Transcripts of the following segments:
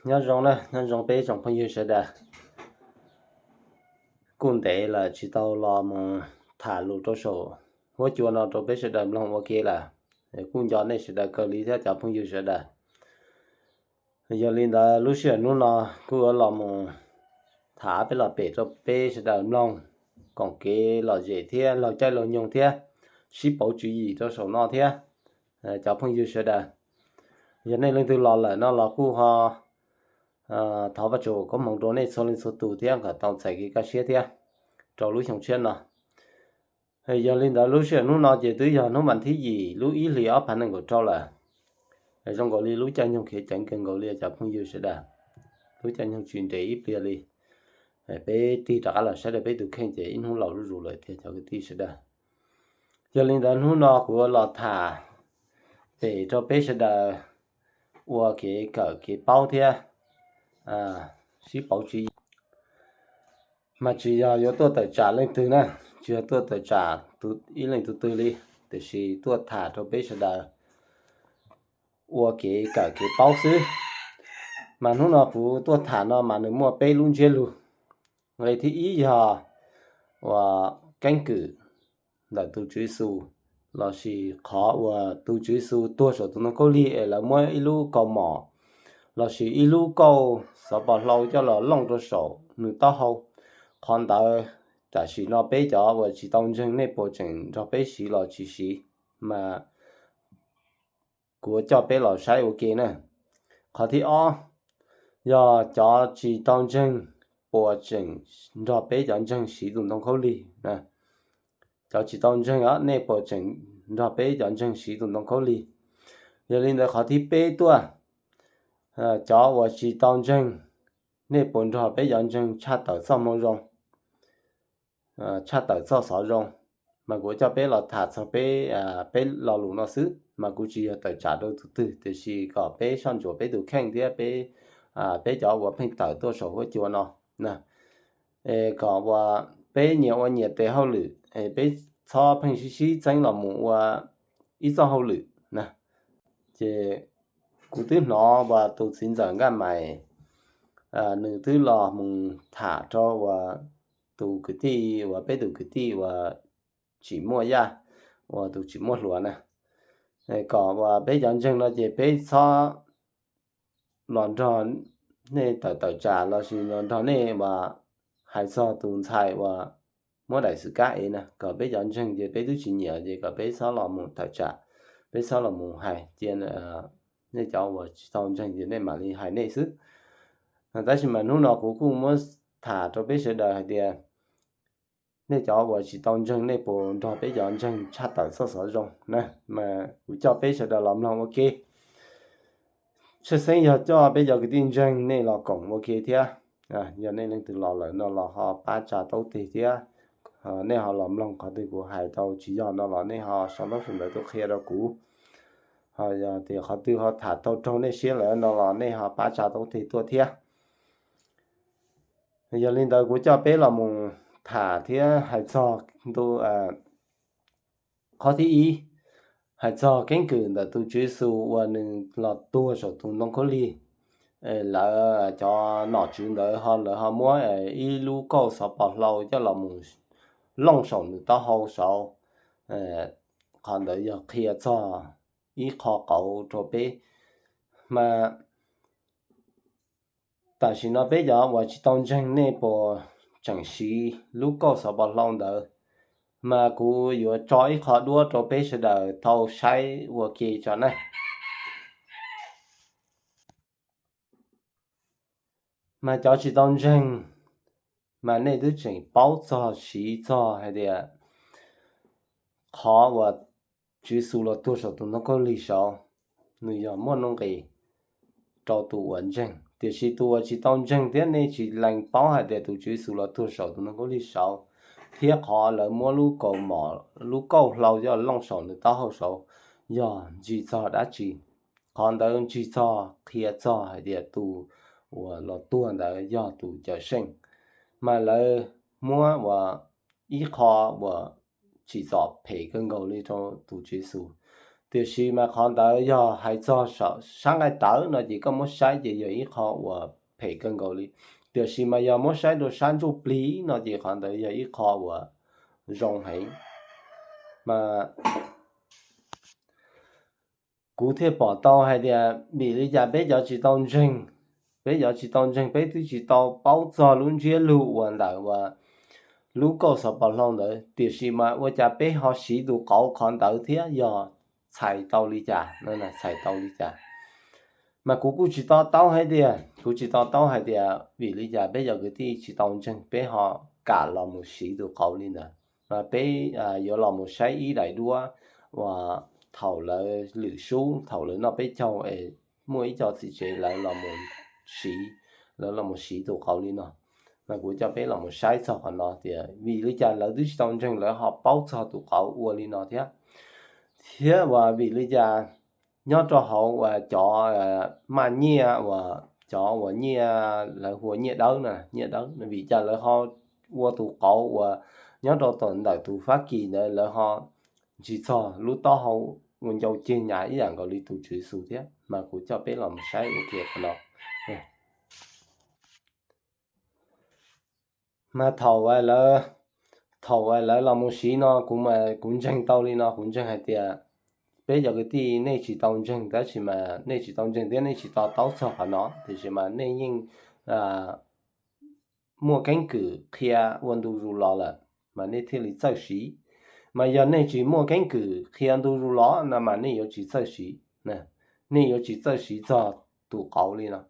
Nyob zoo na, nyob zoo peb tsoom phooj ywg sawv daws. Kuj ntev lawm tsis tau los mus tham lus rau saum huab cua no rau peb sawv daws mloog ua ke lawm. Kuj nco nej sawv daws kawg li thiab cov phooj ywg sawv daws. Yog li ntawd lub sij hawm hnub no kuj yuav los mus tham peb los pem rau peb sawv daws mloog koom kev lom zem thiab laug caij laug nyoog thiab sib pauv tswv yim rau saum no thiab. Cov phooj ywg sawv daws, yog nej leej twg los lawm no los kuj ho thov Vajtswv koob hmoov rau nej txhua leej txhua tus thiab kom tau txais kev kaj siab thiab rau lub xyoo tshiab no. Yog li ntawd lub sij hawm hnub no ces twb yog hnub vas thib yim lub ib hlis ob phav nees nkaum rau lawm. Zoo nkaus li lub caij nyoog khiav ceev kawg nkaus li cov phooj ywg sawv daws. Lub caij nyoog tsis nres ib pliag li. Peb tig rov qab los saib rau peb tus kheej ces ib hnub laus zuj zus lawm tiag cov kwv tij sawv daws. Yog li ntawd hnub no kuv los tham pem rau peb sawv daws ua kev kawm kev paub thiab sib pauv tswv yim. Mas tsis yog yuav tuaj tawm tsam leej twg na, tsis yog tuaj tawm tsam ib leej tus twg li, tiam sis tuaj tham rau peb sawv daws ua kev kawm kev paub xwb. Mas hnub no kuv tuaj tham no mas nws muaj peb lub ntsiab lus. Nqe thib ib yog uas keeb kwm ntawm tus Tswv Yexus, lossis qhov uas tus Tswv Yexus tuag saum tus ntoo khaub lig es lawv muab ib lub kaus mom lossis ib lub kauj xov pos hlau coj los looj rau saum nws taub hau. Qhov ntawd tam sim no peb cov uas tsis tau ntseeg nej puas tseem nrog peb siv los tsis siv, mas kuv coj peb los saib ua ke na. Qhov thib ob, yog cov tsis tau ntseeg puas tseem nrog peb cov ntseeg siv tus ntoo khaub lig na. Cov tsis tau ntseeg os, nej puas tseem nrog peb cov ntseeg siv tus ntoo khaub lig? Yog li ntawd qhov thib peb tuaj, cov uas tsis tau ntseeg, nej puas nrog peb cov ntseeg tshaj tawm txoj moo zoo, tshaj tawm txoj xov zoo? Mas kuv coj peb los tham txog peb, peb lo lus no xwb, mas kuv tsis yog tawm tsam rau tus twg, tiam sis kom peb soj ntsuam peb tus kheej thiab peb, peb cov uas pheej tawm tuaj saum huab cua no na. Es kom uas peb nyias ua nyias tes hauj lwm, es peb txhob pheej sib sib txeeb los mus ua ib txoj hauj lwm na. Ces kuv twb hnov uas tus txiv ntxawm Nkaj Mais, nws twb los mus tham rau uas tus kwv tij, uas peb tus kwv tij uas Tsim Muaj Yaj, uas tus Tsim Muaj Hluas na, kom uas peb cov ntseeg no ces peb txhob los nrog nej tawm tawm tsam lossis los nrog nej uas hais txog tus ntxhais uas muab daim xwm kab ev na, kom peb cov ntseeg ces peb twb tsis nyiam ces kom peb txhob los mus tawm tsam, peb txhob los mus hais, cia nej cov uas tsis tau ntseeg ces nej mam li hais nej xwb. Tab sis mas hnub no kuv kuj muab tham rau peb sawv daws hais tias nej cov uas tsis tau ntseeg nej puas nrog peb cov ntseeg tshaj tawm txoj xov zoo na, mas kuv coj peb sawv daws los mloog ua ke. Tshwj xeeb yog coj peb cov kwv tij ntseeg nej los koom ua ke thiab. Yog nej leej twg los lawm no los ho pab tsa taub teg thiab. Nej ho los mloog qhov twg kuv hais tau tsis yog no los nej ho sau ntaub sau ntawv tuaj qhia rau kuv. Ho yog tias qhov twg ho tham tau raug nej siab lawm no los nej ho pab tsa taub teg tuaj thiab. Yog li ntawd kuv coj peb los mus tham thiab hais txog ntu, qhov thib ib, hais txog keeb kwm ntawm tus Tswv Yexus uas nws los tuag saum tus ntoo khaub lig. Lawv cov nom tswv ntawd ho lawv ho muab ib lub kauj xov pos hlau coj los mus looj saum nws taub hau saud. Qhov ntawd yog qhia txog ib qho qauv rau peb, mas tam sim no peb cov uas tsis tau ntseeg nej puas tseem siv lub kauj xov pos hlau ntawd, mas kuv yuav tso ib qho duab rau peb sawv daws tau saib ua ke tso na. Mas cov tsis tau ntseeg, mas nej twb tseem paub txog siv txog hais tias qhov uas Tswv Yexus los tuag saum tus ntoo khaub lig saud, nws yog muaj nuj nqis rau tus uas ntseeg. Tiam sis tus uas tsis tau ntseeg thiab nej tsis lees paub hais tias tus Tswv Yexus los tuag saum tus ntoo khaub lig saud, thiab qhov lawv muab lub kauj mom, lub kauj hlau coj looj saum nws taub hau saud, yog ntsig txog dab tsi? Qhov ntawd ntsig txog qhia txog hais tias tus uas los tuag ntawd yog tus Cawmseej, mas lawv muab uas ib qho uas tsim txom phem kawg nkaus li rau tus Tswv Yexus. Tiam sis mas qhov ntawd yog hais txog sab nqaij tawv no ces koj muab saib ces yog ib qho uas phem kawg nkaus li. Tiam sis mas yog muab saib rau sab ntsuj plig no ces qhov ntawd yog ib qho uas zoo heev. Mas kuv thiaj pom tau hais tias vim li cas peb cov tsis tau ntseeg, peb cov tsis tau ntseeg peb twb tsis tau paub txog lub ntsiab lus uas ntawm uas lub kauj xov pos hlau ntawd, tiam sis mas ua cas peb ho siv tus qauv qhov ntawd thiab yog txhais tau li cas, txhais tau li cas. Mas kuv kuj tsis to taub hais tias, kuv tsis to taub hais tias vim li cas peb cov kwv tij tsis tau ntseeg peb ho kam los mus siv tus qauv li ntawd. Mas peb yuav los mus saib ib daim duab uas thaum lawv lwm sub, thaum lawv noj peb caug es muaj ib co txiv tsev lawv los mus siv, lawv los mus siv tus qauv li no. Mas kuv coj peb los mus saib txog qhov no tias vim li cas lawv twb tsis tau ntseeg lawv ho paub txog tus qauv ua li no thiab. Thiab uas vim li cas nyob rau hauv uas cov maj nyiaj uas cov uas nyiaj lawv hu ua nyiaj dawb na, nyiaj dawb, vim cas lawv ho ua tus qauv uas nyob rau tom ntawm tus Fab Kis ntawd lawv ho ntsis txog lub taub hau ua ncau ceg nyas ib yam nkaus li tus Tswv Yexus thiab. Mas kuv coj peb los mus saib ua ke qhov no. Mas thaum, thaum lawv los mus siv no kuv, kuv ntseeg tau li no, kuv ntseeg hais tias peb cov kwv tij nej tsis tau ntseeg, tab sis mas nej tsis tau ntseeg thiab nej tsis to taub txog qhov no, tiam sis mas nej yeej muaj keeb kwm qhia ua ntu zus los lawm, mas nej thiaj li txawj siv. Mas yog nej tsis muaj keeb kwm qhia ntu zus los no mas nej yuav tsis txawj siv, nej yuav tsis txawj siv txog tus qauv li no.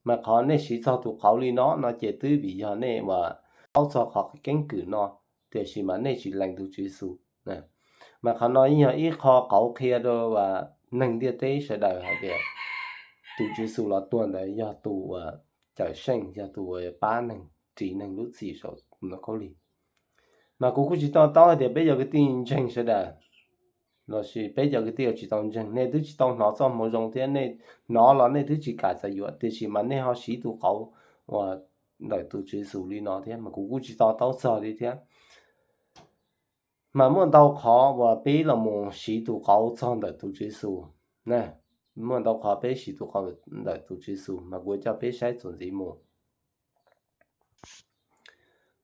Mas qhov nej siv txog tus qauv li no no ces twb vim yog nej uas paub txog qhov keeb kwm no, tiam sis mas nej tsis lees tus Tswv Yexus. Mas qhov no yog ib qho qauv qhia rau neeg ntiaj teb sawv daws hais tias tus Tswv Yexus los tuag ntawd yog tus uas cawm seej, yog tus uas pab neeg, ris neeg lub txim saum ntoo khaub lig. Mas kuv kuj tsis to taub hais tias peb cov kwv tij ntseeg sawv daws lossis peb cov kwv tij uas tsis tau ntseeg, nej twb tsis tau hnov txoj moo zoo thiab nej hnov los nej twb tsis kam txais yuav, tiam sis mas nej ho siv tus qauv uas ntawm tus Tswv Yexus li no thiab, mas kuv kuj tsis to taub txog li thiab. Mas muaj ntau qhov uas peb los mus siv tus qauv txog ntawm tus Tswv Yexus. Muaj ntau qhov peb siv tus qauv ntawm tus Tswv Yexus mas kuv coj peb saib txuas ntxiv mus.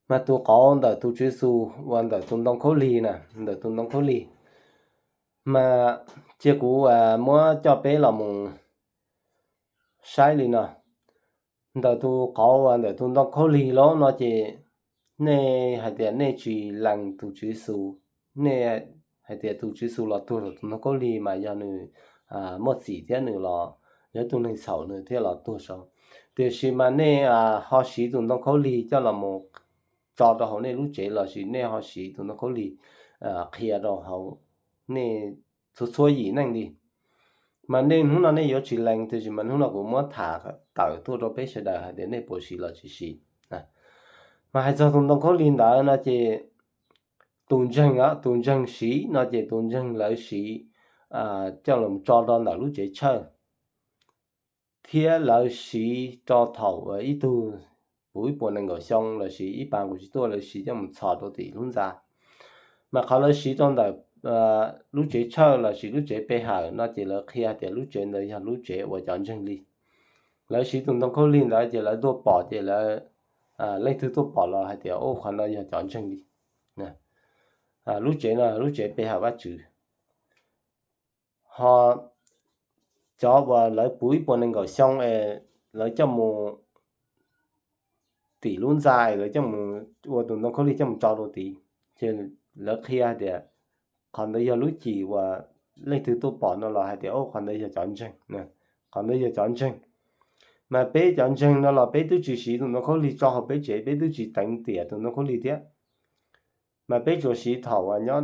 Mas tus qauv ntawm tus Tswv Yexus uas ntawm tus ntoo khaub lig na, ntawm tus ntoo khaub lig, mas cia kuv muab coj peb los mus saib li no. Ntawm tus qauv uas ntawm tus ntoo khaub lig los no ces nej hais tias nej tsis lees tus Tswv Yexus, nej hais tias tus Tswv Yexus los tuag saum tus ntoo khaub lig mas yog nws muaj txim thiab nws los yog tus neeg txhaum nws thiaj los tuag saud. Tiam sis mas nej ho siv tus ntoo khaub lig coj los mus tso rau hauv nej lub tsev lossis nej ho siv tus ntoo khaub lig qhia rau hauv nej txhua txhua yim neej li. Mas nej hnub no nej yuav tsis lees, tiam sis mas hnub no kuv muab tham tawm tuaj rau peb sawv daws hais tias nej puas siv los tsis siv. Mas hais txog tus ntoo khaub lig ntawd no ces tus ntseeg, tus ntseeg siv no ces tus ntseeg lawv siv coj los tso rau ntawm lub tsev chawj, thiab lawv siv rau thaum ib tug puv ib puas nees nkaum xyoo lossis ib pas nkaum tsib tuaj lawv siv coj mus txhos rau tim lub ntxa. Mas qhov lawv siv rau ntawm lub tsev chawj lossis lub tsev pe hawm no ces lawv qhia tias lub tsev ntawd yog lub tsev uas cov ntseeg li. Lawv siv tus ntoo khaub lig ntawd ces lawv tuaj pom ces lawv, leej twg tuaj pom los hais tias, Ub, qhov no yog cov ntseeg li. Lub tsev no lub tsev pe hawm Vajtswv. Ho cov uas lawv puv ib puas nees nkaum xyoo es lawv coj mus tim lub ntxa es lawv coj mus ua tus ntoo khaub lig coj mus tso rau tid, ces lawv qhia hais tias qhov ntawd yog lub cim uas leej twg tuaj pom no los hais tias, Ub, qhov ntawd yog cov ntseeg, qhov ntawd yog cov ntseeg. Mas peb cov ntseeg no los peb twb tsis siv tus ntoo khaub lig tso hauv peb tsev, peb twb tsis teev tiam tus ntoo khaub lig thiab. Mas peb tsuas siv thaum uas nyob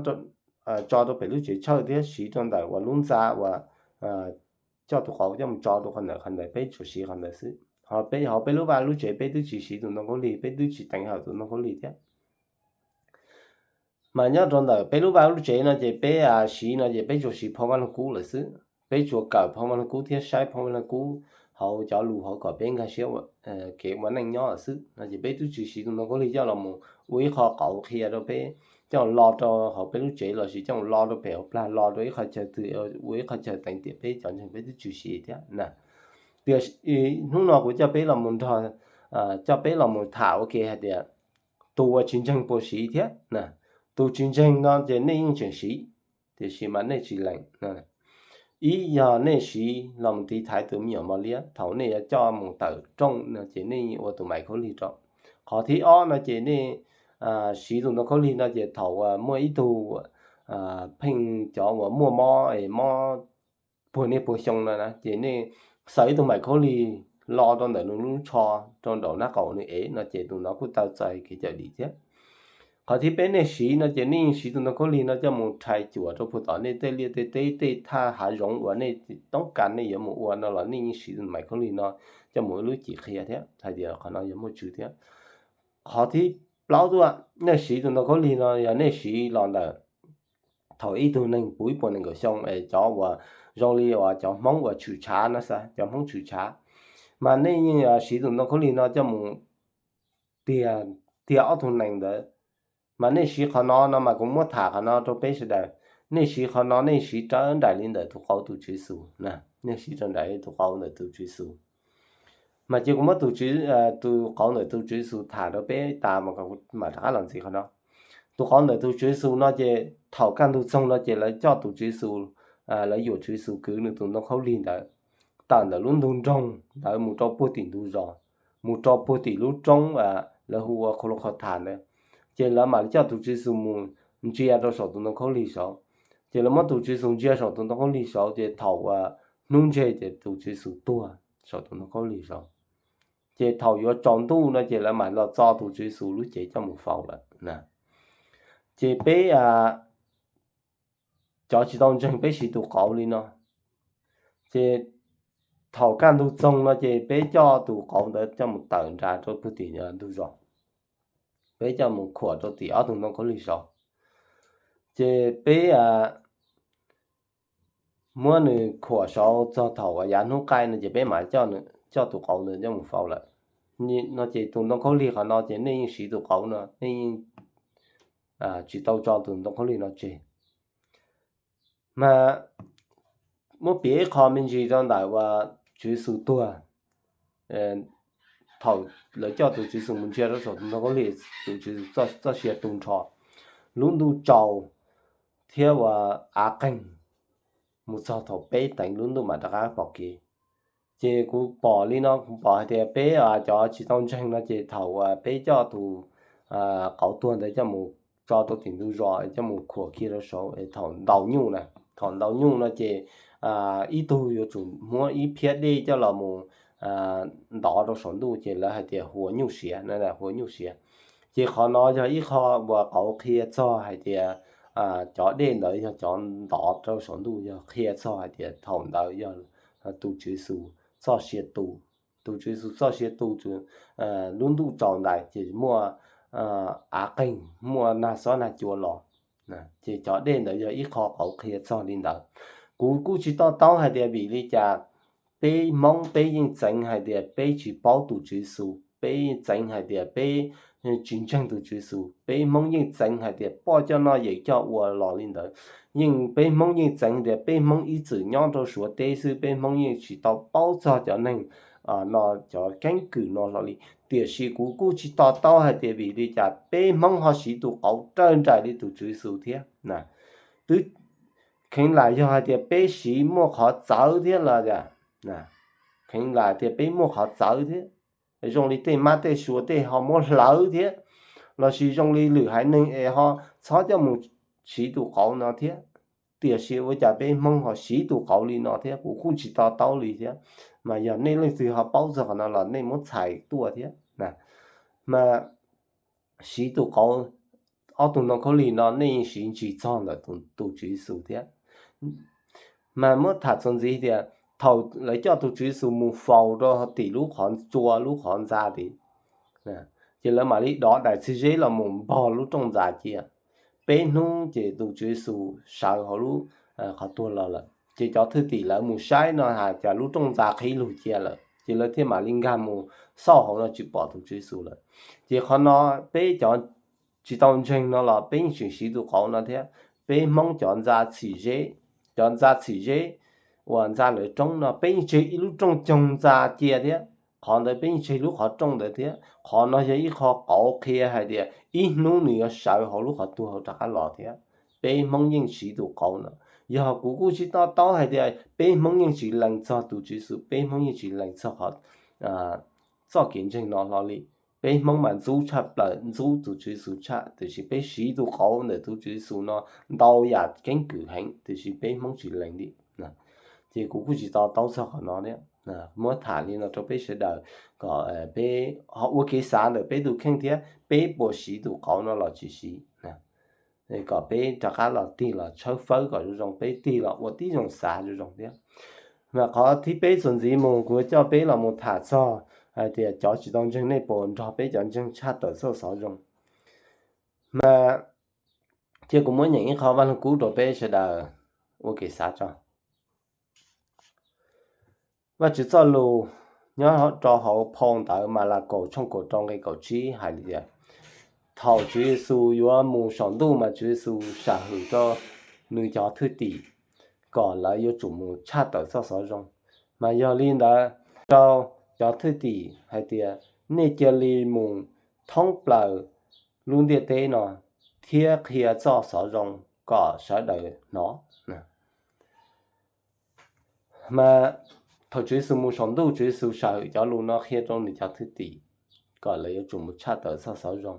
tso rau pem lub tsev chawj thiab siv rau ntawm uas lub ntxa uas coj tus qauv coj mus tso rau qhov ntawd, qhov ntawd peb tsuas siv qhov ntawd xwb. Ho peb hauv peb lub vaj lub tsev peb twb tsis siv tus ntoo khaub lig, peb twb tsis teev hawm tus ntoo khaub lig thiab. Mas nyob rau ntawm peb lub vaj lub tsev no ces peb siv no ces peb tsuas siv phau Vaj Lug Kub lawm xwb. Peb tsuas kawm phau Vaj Lug Kub thiab saib phau Vaj Lug Kub hauv cov lus hauv kom peb nkag siab kev ua neej nyob lawm xwb no ces peb twb tsis siv tus ntoo khaub lig coj los mus ua ib qho qauv qhia rau peb coj los rau hauv peb lub tsev lossis coj los rau pem hauv plag, los rau ib qhov chaw twg, ua ib qhov chaw teev tiam peb cov ntseeg peb twb tsis siv thiab na. Tiam sis hnub no kuv coj peb los mus nrog, coj peb los mus tham ua ke hais tias tus uas tsis ntseeg puas siv thiab na. Tus tsis ntseeg no ces nej yeej tseem siv, tiam sis mas nej tsis lees. Ib yog nej siv los mus tiv thaiv tus me nyuam mos liab thaum nej yuav coj mus tawm rooj no ces nej ua tus mais khaub lig rau. Qhov thib ob no ces nej siv tus ntoo khaub lig no ces thaum uas muaj ib tug pheej cov uas muaj mob es mob puag niaj puag xyoo no na ces nej xaws ib tug mais khaub lig lo rau ntawm nws lub tsho rau nraum nab qaum nws ev no ces tus no kuj tau txais kev cawm dim thiab. Qhov thib peb nej siv no ces nej yeej siv tus ntoo khaub lig no coj mus rhais cuam rau puag tom nej tej liaj tej teb tej thaj hav zoov uas nej toob kas nej yuav mus ua no los nej yeej siv tus mais khaub lig no coj mus ua lub cim qhia thiab hais tias qhov no yog muaj tswv thiab. Qhov thib plaub tuaj, nej siv tus ntoo khaub lig no yog nej siv los ntawm thaum ib tug neeg puv ib puas nees nkaum xyoo es cov uas zoo li uas cov Hmoob uas tshwm tshav no xav, cov Hmoob tshwm tshav, mas nej yeej siv tus ntoo khaub lig no coj mus tiag, tiag ob tug nees ntawd. Mas nej siv qhov no no mas kuv muab tham qhov no rau peb sawv daws. Nej siv qhov no nej siv raws nraim li ntawm tus qauv tus Tswv Yexus na, nej siv raws nraim li tus qauv ntawm tus Tswv Yexus. Mas ces kuv muab tus, tus qauv ntawm tus Tswv Yexus tham rau peb tas mas kuv mam rov qab los ntxiv qhov no. Tus qauv ntawm tus Tswv Yexus no ces thaum kaj ntug txoog no ces lawv coj tus Tswv Yexus, lawv yuam Tswv Yexus kwv nws tus ntoo khaub lig ntawd tawm ntawm lub ntug nroog ntawd mus rau puag tim ntug zos, mus rau puag tim lub roob lawv hu ua Khos Las Khos Thas ntawd. Ces lawv mam li coj tus Tswv Yexus mus ntsia rau saum tus ntoo khaub lig saud. Ces lawv muab tus Tswv Yexus ntsia saum tus ntoo khaub lig saud ces thaum hnub ntseg ces tus Tswv Yexus tuag saum tus ntoo khaub lig saud. Ces thaum yuav tsaus ntuj no ces lawv mam los txo tus Tswv Yexus lub cev coj mus faus lawm. Ces peb cov tsis tau ntseeg peb siv tus qauv li no, ces thaum kaj ntug txoog no ces peb coj tus qauv ntawd coj mus tawm nrad rau puag tim ntug zos, peb coj mus khuam rau tim ob tug ntoo khaub lig saud. Ces peb muab nws khuam saud txog thaum yav hnub qaij no ces peb mam coj tus qauv ntawd coj mus faus lawm. No ces tus ntoo khaub lig qhov no ces nej yeej siv tus qauv no, nej yeej tsis tau tso tus ntoo khaub lig no tseg. Mas muab piav ib qho me ntsis rau ntawm uas Tswv Yexus tuag, thaum lawv coj tus Tswv Yexus mus ntsia rau saum tus ntoo khaub lig, tus Tswv Yexus txoj sia tu nrho, lub ntuj tsaus thiab ua av qeeg mus txog thaum peb teev lub ntuj mam rov qab pom kev. Ces kuv pom li no, kuv pom hais tias peb cov tsis tau ntseeg no ces thaum uas peb coj tus qauv tuag ntawd coj mus tso rau tim ntug zos, coj mus khuam kiag rau saud, thaum ntaus nyuj na, thaum ntaus nyuj no ces ib tug yuav tsum muab ib phiab dej coj los mus ntov rau saum ntuj ces lawv hais tias huas nyuj siav, huas nyuj siav. Ces qhov no yog ib qho uas qauv qhia txog hais tias cov dej ntawd yog cov ntov rau saum ntuj, yog qhia txog hais tias thaum ntawd yog tus Tswv Yexus txoj sia tu. Tus Tswv Yexus txoj sia tu, lub ntuj tsaus ntais ces muaj av qeeg, muaj nag xob nag cua los. Ces cov dej ntawd yog ib qho qauv qhia txog li ntawd. Kuv kuj tsis to taub hais tias vim li cas peb Hmoob peb yeej txeev hais tias peb tsis paub tus Tswv Yexus, peb yeej txeev hais tias peb tsis ntseeg tus Tswv Yexus. Peb Hmoob yeej txeev hais tias poj coj noj yawm coj ua los li ntawd. Yeej peb Hmoob yeej txeev hais tias peb Hmoob ib txwm nyob rau Suav teb xwb, peb Hmoob yeej tsis tau paub txog cov neeg no, cov keeb kwm no hlo li. Tiam sis kuv kuj tsis to taub hais tias vim li cas peb Hmoob ho siv tus qauv raws nraim li tus Tswv Yexus thiab. Twb kheev lam yog hais tias peb siv muaj qhov txawv thiab los, kheev lam tias peb muaj qhov txawv thiab, zoo li tej mab tej sua tej ho muab hlawv thiab, lossis zoo li lwm haiv neeg es ho txhob coj mus siv tus qauv no thiab. Tiam sis ua cas peb Hmoob ho siv tus qauv li no thiab, kuv kuj tsis to taub li thiab. Mas yog nej leej twg ho paub txog qhov no los nej muab txhais tuaj thiab. Mas siv tus qauv, ob tug ntoo khaub lig no nej yeej siv ntsis txog ntawm tus Tswv Yexus thiab. Mas muab tham txuas ntxiv tias thaum lawv coj tus Tswv Yexus mus faus rau tim lub qhov tsua lub qhov ntxa tid, ces lawv mam li dov daim txiv zeb los mus npog lub rooj ntxa cia. Peb hnub ces tus Tswv Yexus sawv hauv lub qhov tuag los lawm. Ces cov thwj tim lawv mus saib no has cas lub rooj ntxa qhib lug cia lawm, ces lawv thiaj mam li nkag mus xauj hauv no tsis pom tus Tswv Yexus lawm. Ces qhov no peb cov tsis tau ntseeg no los peb yeej tseem siv tus qauv no thiab. Peb Hmoob cov ntxa txhim zeb, cov ntxa txhim zeb uas ntxa lawv roob no peb yeej tseg ib lub rooj coog ntxa cia thiab. Qhov ntawd peb yeej tseg lub qhov rooj ntawd thiab. Qhov no yog ib qho qauv qhia hais tias ib hnub nws yuav sawv hauv lub qhov tuag hauv rov qab los thiab. Peb Hmoob yeej siv tus qauv no. Yog kuv kuj tsis to taub hais tias peb Hmoob yeej tsis lees txog tus Tswv Yexus, peb Hmoob yeej tsis lees txog qhov txoj kev ntseeg no hlo li. Peb Hmoob mas ntxub tshaj plaws, ntxub tus Tswv Yexus tshaj, tiam sis peb siv tus qauv ntawm tus Tswv Yexus no ntau yam keeb kwm heev, tiam sis peb Hmoob tsis lees li. Ces kuv kuj tsis to taub txog qhov no thiab. Muab tham li no rau peb sawv daws kom peb ho ua kev xav ntawm peb tus kheej thiab peb puas siv tus qauv no los tsis siv, kom peb rov qab los tig los tshawb fawb kom zoo zoo, peb tig los ua tib zoo xav zoo zoo thiab. Mas qhov thib peb txuas ntxiv mus kuv yuav coj peb los mus tham txog hais tias cov tsis tau ntseeg nej puas nrog peb cov ntseeg tshaj tawm txoj xov zoo. Mas cia kuv muab nyeem ib qho Vaj Lug Kub rau peb sawv daws ua kev xav tso. Vajtswv txoj lus nyob rau hauv phau ntawv Malakaus tshooj kaum rau nqe kaum tsib hais li tias, thaum Tswv Yexus yuav mus saum ntuj mas Tswv Yexus sam hwm rau nws cov thwj tim kom lawv yuav tsum mus tshaj tawm txoj xov zoo. Mas yog li ntawd, rau cov thwj tim hais tias nej cia li mus thoob plaws lub ntiaj teb no thiab qhia txoj xov zoo kom sawv daws hnov. Mas thaum Tswv Yexus mus saum ntuj, Tswv Yexus sam hwm cov lus no qhia rau nws cov thwj tim kom lawv yuav tsum mus tshaj tawm txoj xov zoo.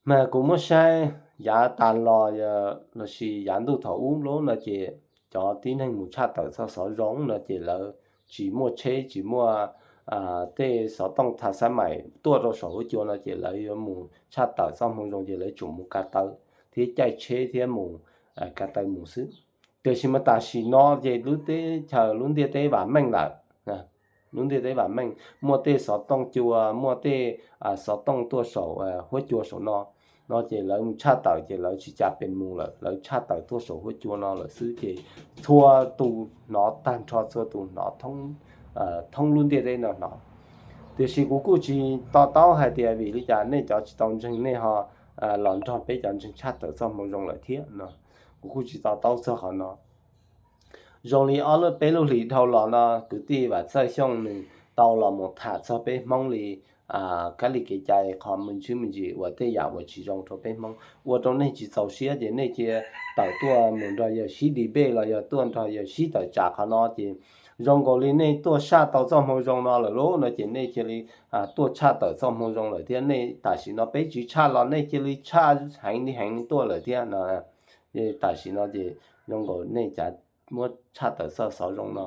Mas kuv muab saib yav tas los lossis yav ntuj thaum ub lub no ces cov tib neeg mus tshaj tawm txoj xov zoo no ces lawv tsis muaj tsheb, tsis muaj tej xov tooj tha xab maim tuaj rau saum huab cua no ces lawv yuav mus tshaj tawm txoj moo zoo ces lawv tsum mus ka taw thiab caij tsheb thiab mus ka taw mus xwb. Tiam sis mas tam sim no ces lub teb chaws lub ntiaj teb vam meej lawm, lub ntiaj teb vam meej, muaj tej xov tooj cua, muaj tej xov tooj tuaj saum huab cua saum no, no ces lawv mus tshaj tawm ces lawv tsis cas pes mus lawm, lawv tshaj tawm tuaj saum huab cua no lawm xwb ces txhua tus hnov tag nrho, txhua tus hnov thoob lub ntiaj teb no hnov. Tiam sis kuv kuj tsis to taub hais tias vim li cas nej cov tsis tau ntseeg nej ho los nrog peb cov ntseeg tshaj tawm txoj moo zoo lawm thiab no. Kuv kuj tsis to taub txog qhov no. Zoo li ob lub peb lub hlis dhau los no kwv tij Vam Txawj Xyooj nws tau los mus tham txog peb Hmoob li kab li kev cai qhov me ntsis me ntsis uas tej yam uas tsis zoo rau peb Hmoob ua rau nej tsis txaus siab ces nej cia tawm tuaj mus nrog yawg sib debate los yog tuaj nrog yawg sib tawm tsam qhov no ces zoo nkaus li nej tuaj tshaj tau txoj moo zoo no lawm lauj no ces nej cia li tuaj tshaj tawm txoj moo zoo lawm thiab. Nej tam sim no peb tsis tshaj los nej cia li tshaj heev li heev tuaj lawm thiab no. Tam sim no ces zoo nkaus nej cav muab tshaj tawm txoj xov zoo no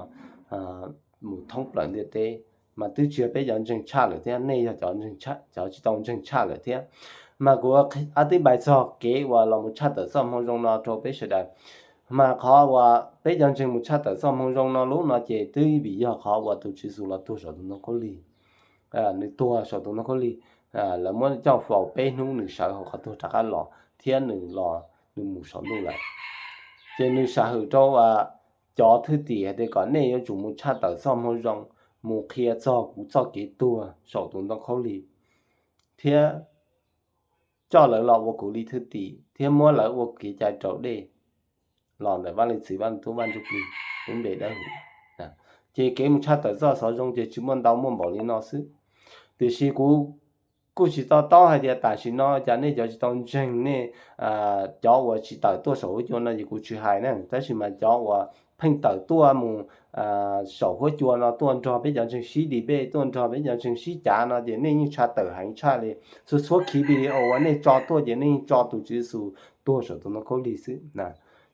mus thoob plaws ntiaj teb, mas twb tsis yog peb cov ntseeg tshaj lawm thiab, nej yog cov tsis tau ntseeg tshaj lawm thiab. Mas kuv ab tib npais txog kev uas los mus tshaj tawm txoj moo zoo no rau peb sawv daws. Mas qhov uas peb cov ntseeg mus tshaj tawm txoj moo zoo no lub no ces twb vim yog qhov uas tus Tswv Yexus los tuag saum tus ntoo khaub lig. Nws tuag saum tus ntoo khaub lig, lawv muab coj faus peb hnub nws sawv hauv qhov tuag rov qab los thiab nws los nws mus saum ntuj lawm. Ces nws sam hwm rau cov thwj tim hais tias kom nej yuav tsum mus tshaj tawm txoj moo zoo, mus qhia txog kuv txoj kev tuag saum tus ntoo khaub lig, thiab coj lawv los ua kuv li thwj tim thiab muab lawv ua kev cai raus dej los ntawm Vaj Leej Txiv, Vaj Leej Tub, Vaj Ntsuj Plig lub npe dawb huv. Ces kev mus tshaj tawm txoj xov zoo ces tsis muaj ntau, muaj npaum li no xwb. Tiam sis kuv kuj tsis to taub hais tias tam sim no cas nej cov tsis tau ntseeg nej cov uas tsis tawm tuaj saum huab cua no ces kuv tsis hais na, tab sis mas cov uas pheej tawm tuaj mus saum huab cua no tuaj nrog peb cov ntseeg sib debate, tuaj nrog peb cov ntseeg sib cav no ces nej yeej tshaj tawm heev tshaj li. Txhua txhua khiv video uas nej tso tuaj ces nej yeej tso tus Tswv Yexus tuag saum tus ntoo khaub lig xwb.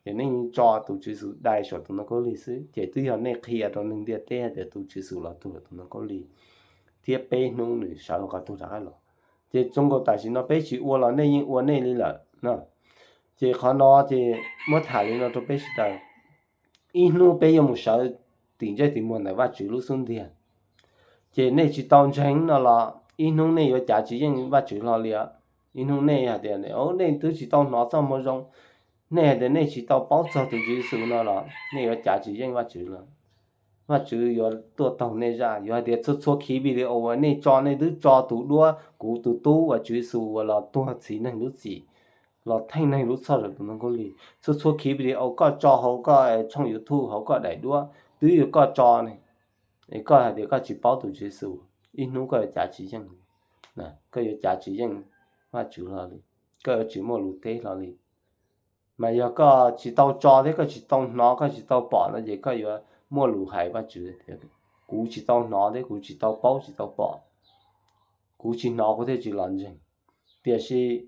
Ces nej yeej tso tus Tswv Yexus dai saum tus ntoo khaub lig xwb, ces twb yog nej qhia rau neeg ntiaj teb hais tias tus Tswv Yexus los tuag saum tus ntoo khaub lig thiab peb hnub nws sawv hauv qhov tuag rov qab los. Ces zoo nkaus tam sim no peb tsis ua los nej yeej ua nej li lawm no. Ces qhov no ces muab tham li no rau peb sawv daws. Ib hnub peb yuav mus sawv tim ntsej tim muag ntawm Vajtswv lub xub ntiag. Ces nej tsis tau ntseeg no los ib hnub nej yuav cav tsis yeej Vajtswv hlo li. Ib hnub nej hais tias nej twb tsis tau hnov txoj moo zoo, nej hais tias nej tsis tau paub txog tus Tswv Yexus no los nej yuav cav tsis yeej Vajtswv lawm. Vajtswv yuav tuaj taug nej zaj. Yuav hais tias txhua txhua khiv video uas nej tso, nej twb tso tus duab, kuv tus tub uas Tswv Yexus uas los tuag txhiv neeg lub txim, los theej neeg lub txhoj saum tus ntoo khaub lig. Txhua txhua khiv video koj tso hauv koj tshooj YouTube, hauv koj daim duab, twb yog koj tso ne, es koj hais tias koj tsis paub tus Tswv Yexus, ib hnub koj yuav cav tsis yeej. Koj yuav cav tsis yeej Vajtswv hlo li, koj yuav tsis muaj lus teb hlo li. Mas yog koj tsis tau tso thiab koj tsis tau hnov, koj tsis tau pom no ces koj yuav muaj lus hais Vajtswv tias, kuv tsis tau hnov thiab kuv tsis tau paub tsis tau pom, kuv tsis hnov kuv thiaj tsis los ntseeg. Tiam sis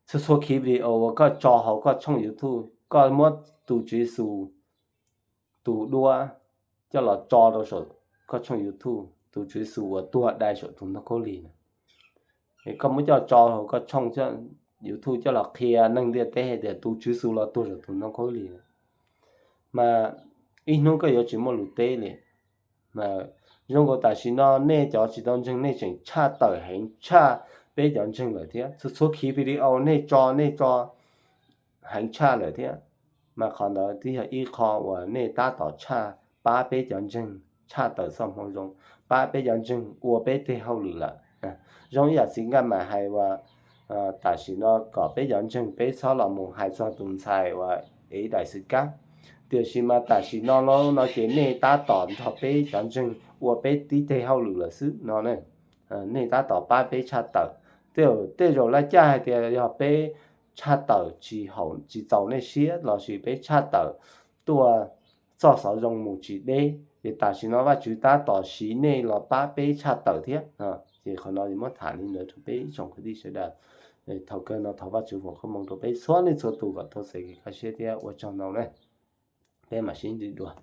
txhua txhua khiv video uas koj tso hauv koj tshooj YouTube, koj muab tus Tswv Yexus tus duab coj los tso rau saum koj tshooj YouTube, tus Tswv Yexus uas tuag dai saum tus ntoo khaub lig na, es koj muab coj tso hauv koj tshooj YouTube coj los qhia neeg ntiaj teb hais tias tus Tswv Yexus los tuag saum tus ntoo khaub lig na, mas ib hnub koj yuav tsis muaj lus teb li. Zoo nkaus tam sim no nej cov tsis tau ntseeg nej tseem tshaj tawm heev tshaj peb cov ntseeg lawm thiab. Txhua txhua khiv video nej tso, nej tso heev tshaj lawm thiab. Mas qhov ntawd twb yog ib qho uas nej tab tom tshaj, pab peb cov ntseeg tshaj tawm txoj hmoo zoo, pab peb cov ntseeg ua peb tej hauj lwm lawm. Zoo ib yam txiv Nkaj Mam hais uas tam sim no kom peb cov ntseeg peb txhob los mus hais txog tus ntxhais uas ev daim xwm kab. Tiam sis mas tam sim no los no ces nej tab tom nrog peb cov ntseeg ua peb tib teg hauj lwm lawm xwb no. Nej tab tom pab peb tshaj tawm. Tej zaum laj caj hais tias yog peb tshaj tawm tsis haum tsis txaus nej siab lossis peb tshaj tawm tuaj txoj xov zoo mus tsis deb, ces tam sim no Vajtswv tab tom siv nej los pab peb tshaj tawm thiab. Ces qhov no muab tham li ntawd rau peb ib tsoom kwv tij sawv daws. Thaum kawg no thov Vajtswv foom koob hmoov rau peb txhua leej txhua tus kom tau txais kev kaj siab thiab ua tsaug ntau na. Peb mam sib ntsib dua.